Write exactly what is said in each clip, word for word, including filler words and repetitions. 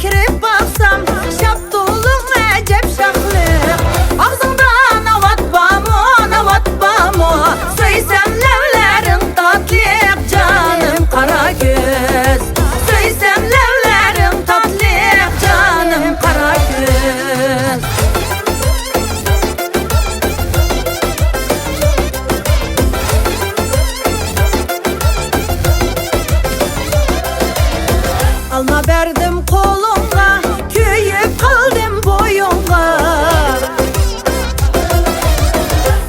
كىرىپ باقسام، شاپتۇلۇڭ ئەجەب شاخلىق. ئاغزىڭدا ناۋات بارمۇ، ناۋات بارمۇ؟ سۆيسەم لەۋلەرنىڭ تاتلىق، جانىم قارا كۆز. سۆيسەم لەۋلەرنىڭ تاتلىق، جانىم قارا كۆز. ئالما بەردىم قولۇڭغا، كۆيۈپ قالدىم بويۇڭغا.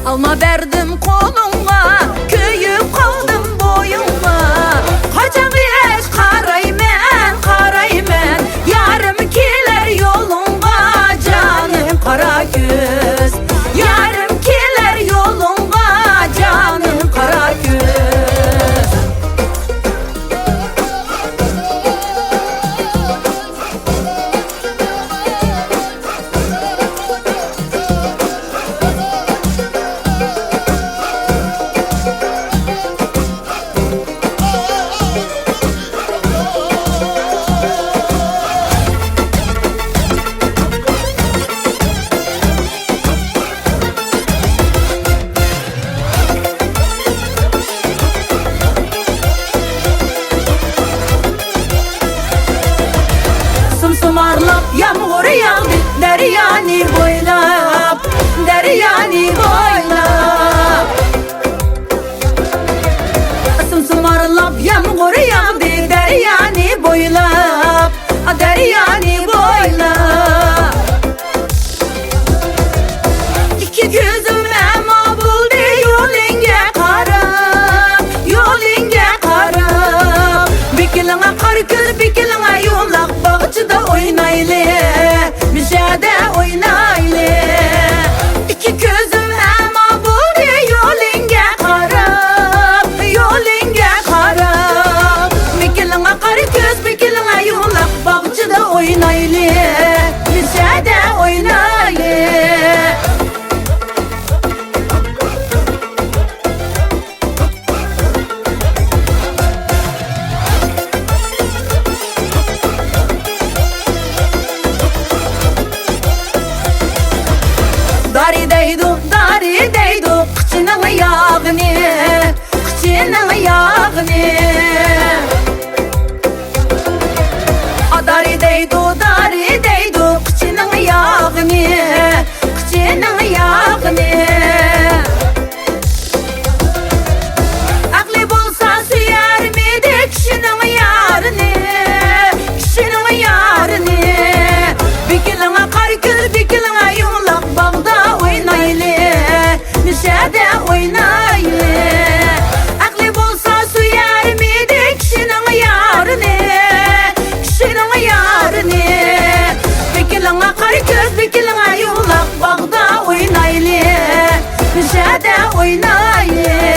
ئالما بەردىم قولۇڭغا، كۆيۈپ قالدىم بويۇڭغا. قاچانغىچە قارايمەن، قارايمەن، يارىم كېلەر يولۇڭغا، جانىم قارا كۆز. يارىم كېلەر يولۇڭغا، جانىم قارا كۆز. سۇمسۇمارلاپ يامغۇر ياغدى دەريانى بويلاپ، دەريانى بويلاپ. سۇمسۇمارلاپ يامغۇر ياغدى دەريانى بويلاپ، دەريانى بويلاپ. ئىككى كۆزۈم ئەما بولدى يولۇڭغا قاراپ، يولۇڭغا قاراپ. بېكىنىڭە قارا كۆز، بېكىنىڭە يولاق، باغچىدا ئوينايلى، مۈشەدە ئوينايلى. ئىككى كۆزۈم ئەما بولدى يولۇڭغا قاراپ، يولۇڭغا قاراپ. بېكىنىڭە قارا كۆز، بېكىنىڭە يولاق، باغچىدا ئوينايلى، مۈشەدە ئوينايلى. دارى دەيدۇ، دارى دەيدۇ، قىچىنىڭ ياغىنى، قىچىنىڭ ياغىنى. دارى دەيدۇ، دارى دەيدۇ، قىچىنىڭ ياغىنى، قىچىنىڭ ياغىنى. ئەقلى بولسا سۆيەرمىدى كىشىنىڭ يارىنى، كىشىنىڭ يارىنى. بېكىنىڭە قارا كۆز، بېكىنىڭە يۇمىلاق، باغدا ئوينايلى، مۈشەدە ئوينايلى. ئەقلى بولسا سۆيەرمىدى كىشىنىڭ يارىنى، كىشىنىڭ يارىنى. بېكىنىڭە قارا كۆز، بېكىنىڭە يۇمىلاق، باغدا ئوينايلى، مۈشەدە ئوينايلى.